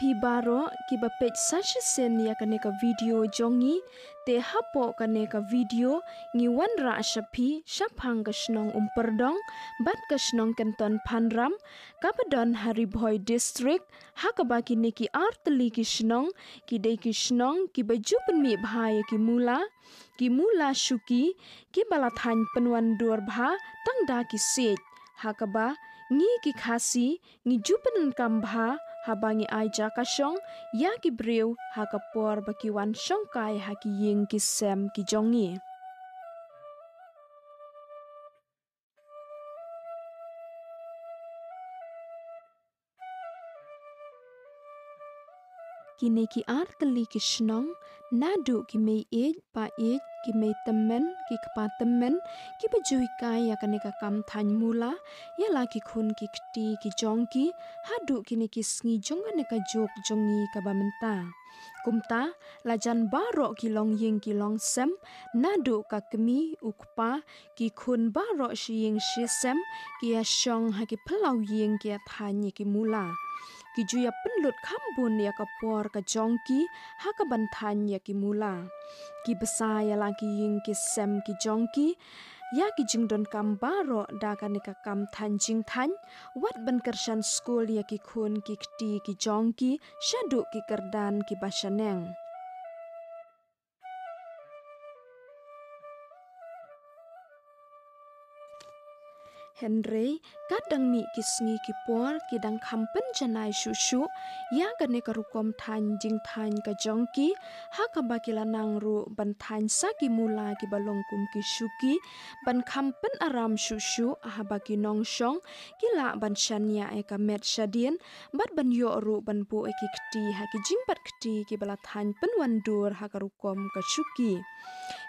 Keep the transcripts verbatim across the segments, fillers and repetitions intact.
phi baroh kiba peit sa shisien ïa kane ka video jong ngi, te hapoh kane ka video ngi wanrah sha phi shaphang ka shnong Umpyrdong bad ka shnong Kenton Phanram, kaba don ha Ri Bhoi District, ha kaba kine ki artylli ki shnong ki dei ki shnong kiba ju pynmih bha ïa ki mula, ki mula shuki, kiba la thaiñ pynwandur bha tang da ki siej. Ha kaba ngi ki Khasi ngi ju pyndonkam bha haba ngi ai jaka shong ïa ki briew ha ka por ba ki wan shongkai ha ki ïing ki sem ki jong ngi. Kine ki artylli ki shnong, naduh ki mei ïeit, pa ïeit, ki mei tymmen, ki kpa tymmen, kiba ju hikai ïa kane ka kam thaiñ mula ïa la ki khun ki kti ki jong ki, haduh kine ki sngi jong kane ka juk jong ngi kaba mynta. Kumta, la jan baroh ki longïing ki longsem, naduh ka kmie, u kpa, ki khun baroh shi ïing shi sem, ki ïa shong ha ki phyllaw ïing ki ïa thaiñ ïa ki mula. Ki ju ïa pynlut kham bun ïa ka por ka jong ki ha kaban thaiñ ïa ki mula. Ki bsa ïa la ki ïing ki sem ki jong ki ïa ki jingdonkam baroh da kane ka kam thaiñ jingthaiñ, wat ban kyrshan skul ïa ki khun ki kti ki jong ki shaduh ki kyrdan kiba shaneng. Hynrei, kat dang mih ki sngi ki por, ki dang kham pynjanai shuh shuh ïa kane ka rukom thaiñ jingthaiñ ka jong ki, ha kaba ki la nang ruh ban thaiñ sa ki mula kiba long kum ki shuki, ban kham pynaram shuh shuh haba ki nongshong ki lah ban shaniah ïa ka met shadien, bad ban ïoh ruh ban buh ïa ki kti ha ki jingbat kti kiba la thaiñ pynwandur ha ka rukom ka shuki.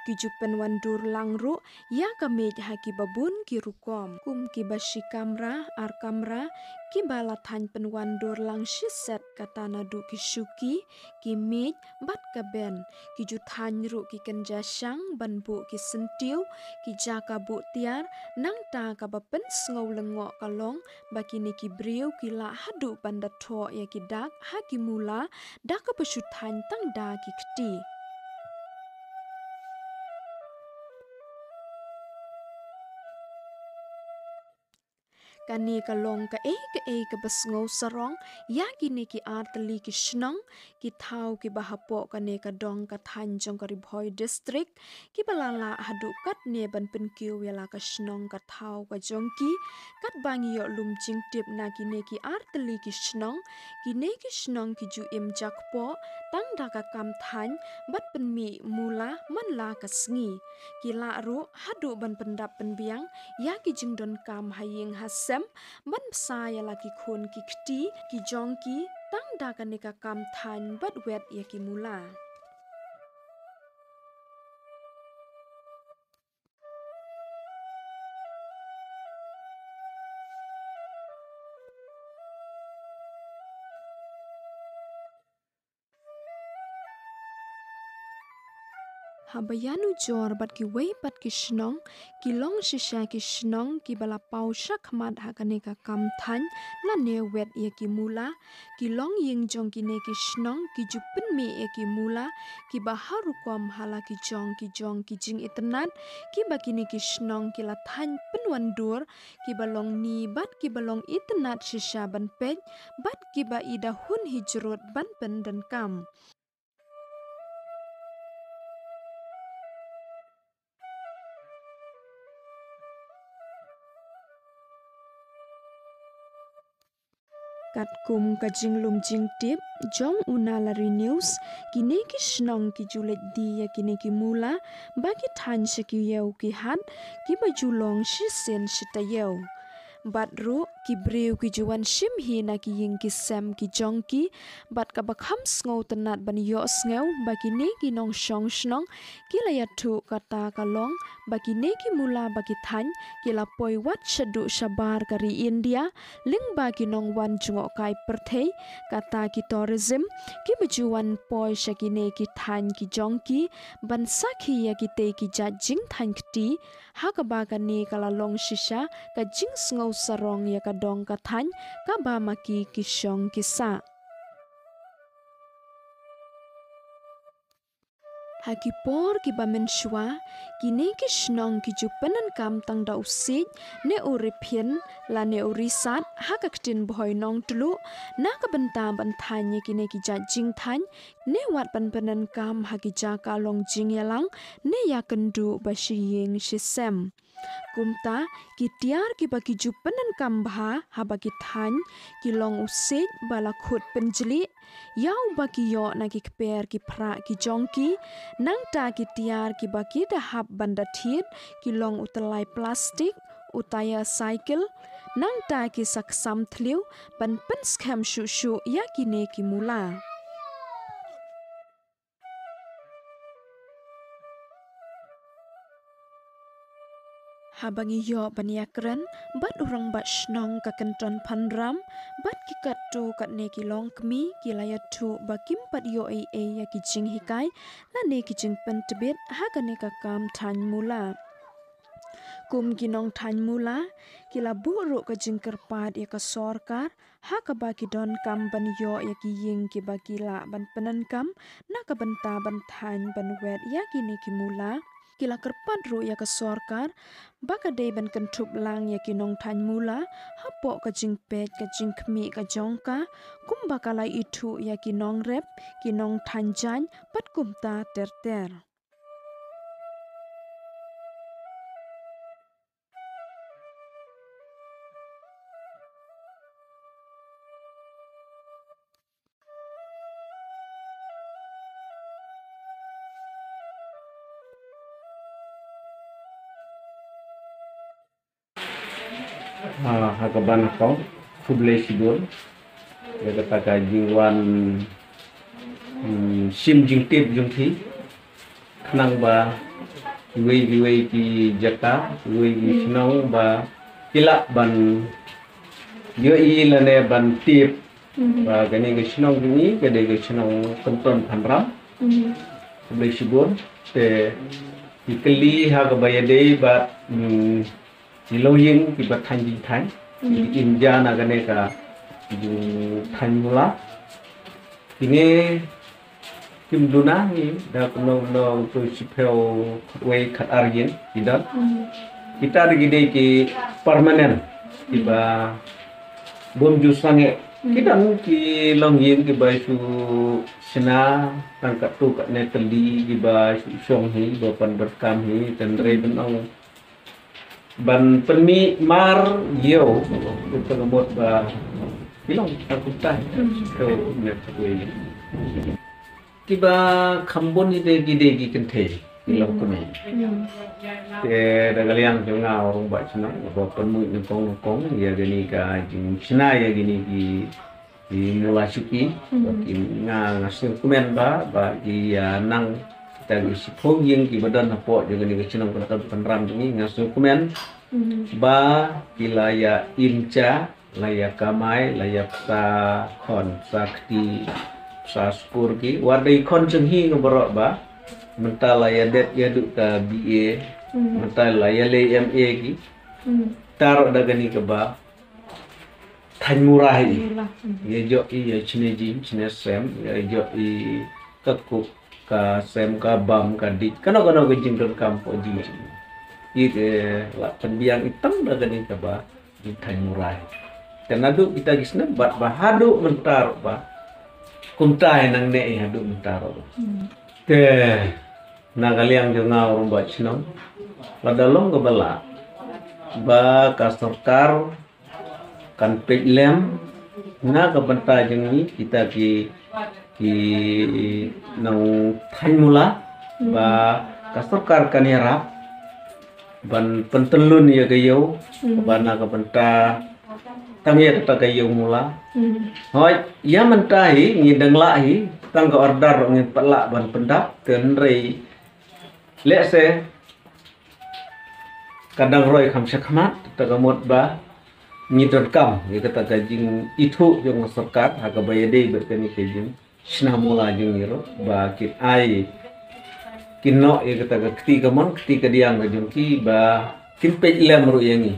Ki ju pynwandur lang ruh ïa ka miej ha kiba bun ki rukom, kum kiba shi kamra, ar kamra, kiba la thaiñ pynwandur lang shi set, kata naduh ki shuki, ki miej, bad ka ben. Ki ju thaiñ ruh ki kynja shang ban buh ki syntiew, ki jaka buh tiar, nangta kaba pynsngew lyngngoh ka long ba kine ki briew ki lah haduh ban da thoh ïa ki dak ha ki mula da kaba shu thaiñ tang da ki kti. Kane ka long kaei kaei kaba sngew sarong ïa kine ki artylli ki shnong, ki thaw kiba hapoh kane ka dong ka thaiñ jong ka Ri Bhoi District, kiba la lah haduh katne ban pynkiew ïa la ka shnong ka thaw ka jong ki. Katba ngi ïoh lum jingtip na kine ki artylli ki shnong, kine ki shnong ki ju im jakpoh tang da ka kam thaiñ bad pynmih mula man la ka sngi. Ki lah ruh haduh ban pyndap pynbiang ïa ki jingdonkam ha ïing ha sem, ban bsa ïa la ki khun ki kti ki jong ki tang da kane ka kam thaiñ bad wet ïa ki mula. Haba ïanujor bad kiwei pat ki shnong, ki long shisha ki shnong kiba la paw shakhmat ha kane ka kam thaiñ lane wet ïa ki mula. Ki longïing jong kine ki shnong ki ju pynmih ïa ki mula kiba ha rukom ha la ki jong ki jong ki jingitynnad, kiba kine ki shnong ki la thaiñ pynwandur, kiba long ni bad kiba long itynnad shisha ban peit, bad kiba i da hun hi jrut ban pyndonkam. Katkum ka jinglum jingtip jong u Nalari News, kine ki shnong ki ju leit die ïa kine ki mula ba ki thaiñ sha ki ïew ki hat, kiba ju long shisien shi taïew. Bad ruh ki briew ki ju wan shim hi na ki ïing ki sem ki jong ki, bad kaba kham sngewtynnad ban ïohsngew ba kine ki nongshong shnong ki la ïathuh kata ka long ba kine ki mula ba ki thaiñ ki la poi wat shaduh shabar ka ri India, lyngba ki nongwan jngohkai pyrthei, kata ki tourism, kiba ju wan poi sha kine ki thaiñ ki jong ki ban sakhi ïa kitei ki jait jingthaiñ kti, ha kaba kane ka la long shisha ka jingsngew sarong ïa ka dong ka thaiñ kaba ma ki ki shong ki sah. Ha ki por kiba mynshuwa, kine ki shnong ki ju pyndonkam tang da u siej, ne u riphin, lane u risat, ha ka ktien Bhoi Nongtluh, na ka bynta ban thaiñ ïa kine ki jait jingthaiñ, ne wat ban pyndonkam ha ki jaka long jingïalang, ne ïakynduh ba shi ïing shi sem. Kumta, ki tiar kiba ki ju pyndonkam bha, haba ki thaiñ, ki long u siej ba la khut pynjlih, ïa uba ki ïoh na ki kper ki phrah ki jong ki, nangta ki tiar kiba ki da hap ban da thied, ki long u tyllai plastik, u tyre cycle, nangta ki saksam thliew, ban pynskhem shuh shuh ïa kine ki mula. Haba ngi ïoh ban ïakren bad u rangbah shnong ka Kynton Phanram, bad ki katto katne ki longkmie ki la ïathuh ba kim pat ïoh ei ei ïa ki jinghikai lane ki jingpyntbit ha kane ka kam thaiñ mula. Kum ki nongthaiñ mula, ki la buh ruh ka jingkyrpad ïa ka sorkar, ha kaba ki donkam ban ïoh ïa ki ïing kiba ki lah ban pyndonkam, na ka bynta ban thaiñ ban wet ïa kine ki mula. Ki la kyrpad ruh ïa ka sorkar, ba ka dei ban kynthup lang ïa ki nongthaiñ mula, hapoh ka jingpeit ka jingkhmih ka jong ka, kumba ka la ithuh ïa ki nongrep, ki nongthaiñ jaiñ, bad kumta ter ter. Ha, ha kaba nyngkong, khublei shibun ïa kata ka jingwan, hmm, shim jingtip jong phi. Khnang ba iwei iwei ki jaka, iwei ki shnong ba ki lah ban ïohi lane ban tip ba kane ka shnong jong ngi ka dei ka shnong Kynton Phanram. Khublei shibun. Te ki kylli ha kaba ïadei bad, hmm, ki longïing kiba thaiñ jingthaiñ, ki im ja na kane ka jingthaiñ mula. Kine kim duna hi da kumno kumno, to shiphew khatwei khatar ïing ki don. Kita ki dei ki permanent, kiba bym ju sangeh. Ki don ki longïing kiba shu shna tang katto katne tylli, kiba shu shong hi, ba pyndonkam hi, tang hynrei ban ong ban pynmih mar ïew, kumta ka mut ba ki long ha kumta. Kiba kham bun hi de ki dei ki kynthei, ki longkmie. Te da ka liang jong nga u rangbah shnong, ba pynmih nyngkong nyngkong ïa kane ka jingshna ïa kine ki ki mula shuki, ba ki, nga, nga sngewkmen ba, ba ki, ah, nang kita ki shiphew ïing kiba don hapoh jong kane ka shnong Kynton Phanram jong ngi, nga sngewkmen ba ki la ïa im ja, la ïa kamai, la ïa psa khon, psa kti, psa skur ki, wat dei khon jong hi nga baroh ba mynta la ïa dep ïa duh ka B A, mynta la ïa leh M A ki. Tang da kane kaba thaiñ mula hi. Ïa jooh i ïa shne jing shne sem, ïa jooh i ka kup, ka sem, ka bam, ka dih, kano kano ka jingdonkam ka jing. I te la pynbiang i tang da kane kaba jingthaiñ mula hi. Te naduh kita ki snem bad ba haduh mynta ruh ba kumta hi, nangne hi haduh mynta ruh ba. Te na ka liang jong nga u rangbah shnong, lada long kaba lah ba ka sorkar kan peit lem na ka bynta jong ngi kita ki, ki nongthaiñ mula, ba ka sorkar kan ïarap ban pyntyllun ïa ka ïew, ba na ka bynta tang ïa kata ka ïew mula. Hooid, ïa mynta hi ngi dang lah hi, tang ka order ngin pat lah ban pyndap, hynrei lehse ka dang roi kham shakhmat, kata ka mut ba ngi donkam ïa kata ka jingithuh jong ka sorkar ha kaba ïadei bad kane ka jingshna mula jong ngi ruh, ba kin ai, kin noh ïa kata ka kti kamon kti kadiang ka jong ki, ba kin peit lem ruh ïa ngi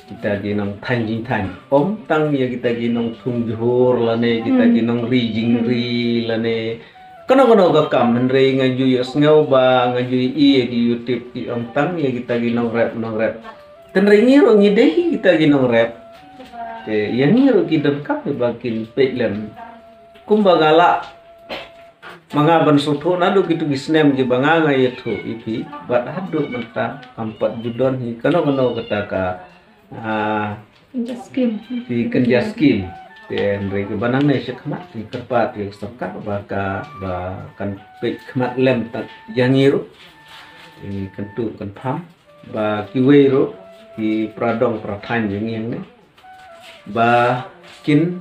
kita ki nongthaiñ jingthaiñ. Ym tang ïa kita ki nongthung jhur lane kita ki nongri jingri lane kano kano ka kam, hynrei nga ju ïohsngew ba nga ju ïohi ïa ki YouTube ki ong tang ïa kita ki nongrep nongrep. Hynrei ngi ruh ngi dei kita ki nongrep. Te ïa ngi ruh ki donkam ba kin peit lem. Kumba nga lah ma nga ban sngewthuh naduh kitu ki snem kiba nga nga ïathuh ïa phi, bad haduh mynta kam pat ju don hi kano kano kata ka, ah, Just skim. Ki kynja skim. Te hynrei kiba nangne shakhmat ngi kyrpad ïa ka sorkar ba ka, ba kan peit khmat lem tad ïa ngi ruh. Ngi kyntu kynpham ba kiwei ruh ki para dong para thaiñ ïa ngi hangne ba kin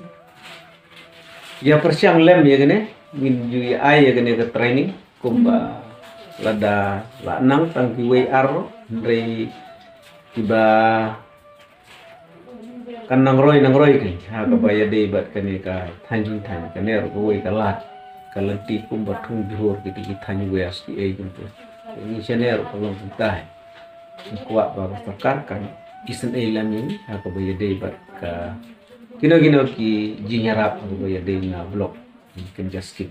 ïa pyrshang lem ïa kane, ngin ju ïa ai ïa kane ka training kumba lada la nang tang kiwei ar ruh, hynrei kiba kan nang roi nang roi ki ha kaba ïadei bad kane ka thaiñ jingthaiñ, kane ruh kawei ka lad ka lynti kumba thung jhur kiti ki thaiñ wei ki ei kumta. Ngi shane ruh ka long kumta. Ngi kwah ba ka sorkar kan isynei lem ïa ngi ha kaba ïadei bad ka kino kino ki jingïarap ha kaba ïadei na block kynja skim.